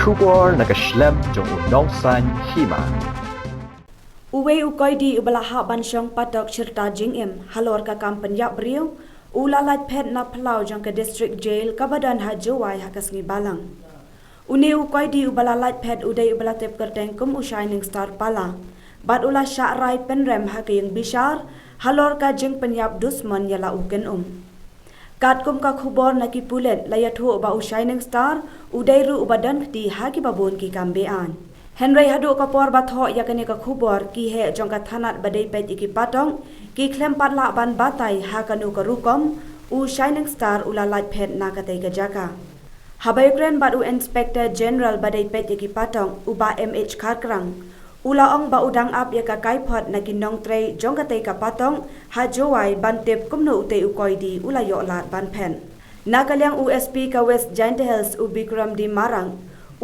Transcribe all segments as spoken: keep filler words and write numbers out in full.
Khubor na ka shlem jong u nongsan hima. Uwei u koidi uba la hap ban shong patok shirta jingim halor ka kam pynïap briew u la lait phet na phyllaw jong ka District Jail kaba don ha Jowai ha ka sngi Balang. Une u koidi uba la lait phet u dei uba la tip kyrteng kum u Shining Star Pala bad u la shah rai pynrem ha ka ïing bishar halor ka jingpynïap dusmon ïa la u kynum. Katkum ka khubor na ki pulit la ïathuh ba u Shining Star u dei ruh uba don kti ha kiba bun ki kam be-aiñ. Hynrei haduh ka por ba thoh ïa kane ka khubor ki heh jong ka thanat ba dei peit ïa ki patok ki khlem pat lah ban batai ha kano ka rukom u Shining Star u la lait phet na katei ka jaka. Haba ïakren bad u Inspector General ba dei peit ïa ki patok u Bah M H Kharkrang u la ong ba u dang ap ïa ka kaiphod na ki nongtrei jong katei ka patok ha Jowai ban tip kumno utei u koidi u la ïoh lad ban phet. Na ka liang u S P ka West Jaintia Hills u Bikram D Marak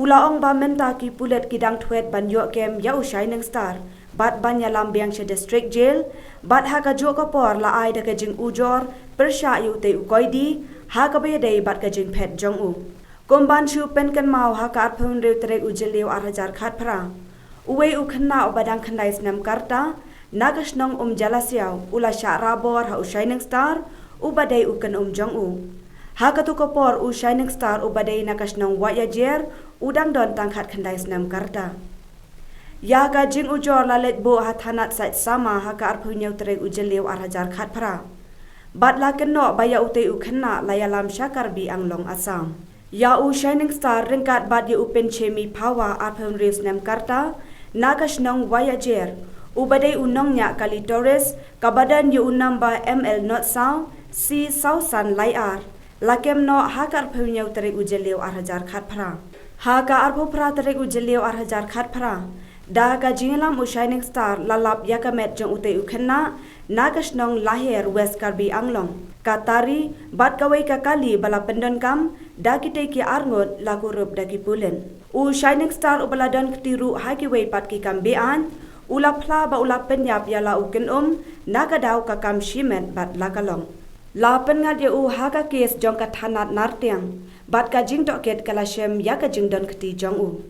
u la ong ba mynta ki pulit ki dang thwet ban ïoh kem ïa u Shining Star bad ban ïalam biang sha District Jail bad ha kajuh ka por la ai da ka jingujor pyrshah ïa utei u koidi ha kaba ïadei bad ka jingphet jong u. Kum ban shu pynkynmaw ha ka arphew hynriew tarik u Jylliew ar hajar khatphra, uwei u khynnah uba dang khyndai snem ka rta na ka shnong Umjalasiaw u la shah rabor ha u Shining Star uba dei u kynum jong u. Ha katu ka por u Shining Star uba dei na ka shnong Wahiajer u dang don tang khatkhyndai snem ka rta. Ïa ka jingujor la leit buh ha thanat Saitsama ha ka arphew hynñiew tarik u Jylliew ar hajar khatphra bad la kynnoh ba ïa utei u khynnah la ïalam sha Karbi Anglong Assam. Ïa u Shining Star ryngkat bad ïa u Pynshemi Phawa arphew hynriew snem ka rta na ka shnong Wahiajer uba dei u nongñiah kali tourist kaba don ïa u number M L not saw C saw san lai ar la kem noh ha ka arphew hynñiew tarik u Jylliew ar hajar khatphra. Ha ka arphew phra tarik u Jylliew ar hajar khatphra, da ka jingïalam u Shining Star la lap ïa ka met jong utei u khynnah na ka shnong Laher West Karbi Anglong, ka tari bad kawei ka kali ba la pyndonkam da kitei ki arngut la kurup da ki pulit. U Shining Star uba la don kti ruh ha kiwei pat ki kam be-aiñ u la phla ba u la pynïap ïa la u kynum na ka daw ka kam shimet bad la ka long. La pynngat ïa u ha ka kes jong ka thanat Nartiang bad ka jingtohkit ka la shem ïa ka jingdon kti jong u.